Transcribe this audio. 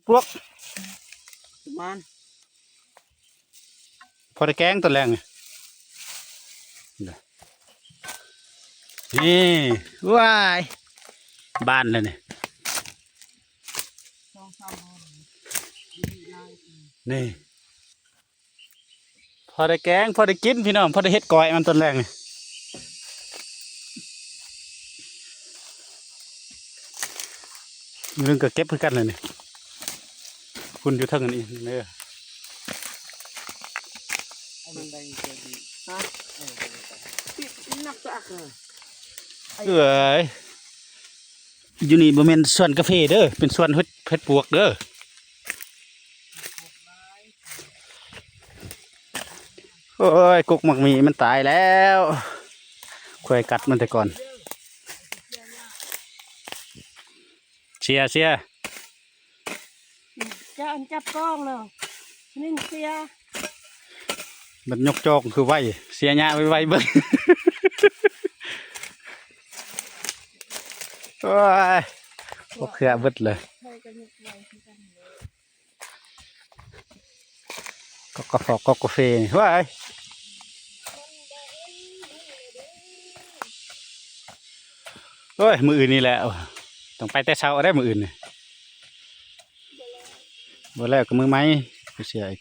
ປວກ ປະມານ ພໍໄດ້ແກງຕອນແລງນີ້ ນີ້ ວ້າຍ ບານແລ້ວນີ້ ສອງສາມ ນີ້ ພໍໄດ້ແກງ ພໍໄດ້ກິນພີ່ນ້ອງ ພໍໄດ້ເຮັດກ້ອຍມັນຕອນແລງນີ້ ມື້ໜຶ່ງກໍເກັບຄືກັນແຫຼະນີ້ ພຸ້ນຢູ່ເທິງອັນນີ້ເດີ ເອີຍ ຢູ່ນີ້ບໍ່ແມ່ນສວນກາເຟເດີ ເປັນສວນເຫັດ ເຫັດປວກເດີ. ໂອ້ຍ ກົກໝາກໝີ່ມັນຕາຍແລ້ວ ຄວາຍກັດມັນແຕ່ກ່ອນ ເຊຍ ເຊຍ ຈະອັນຈັບກ້ອງເນາະ ນີ້ເຊຍ ມັນຍົກຈອງຄືໄວ ເຊຍຫຍ້າໄວໆເບິ່ງ ໂອ້ຍ ພວກເຄືອເບິດເລີຍ. ກອກກະຟອກກອກກາເຟນີ້ ວ້າຍ ໂອ້ຍ ມື້ອື່ນນີ້ແຫຼະ ຕ້ອງໄປແຕ່ເຊົ້າເດ້ມື້ອື່ນນີ້ ບໍ່ແລ້ວກໍມື້ໃໝ່ ໄປເສຍອີກ.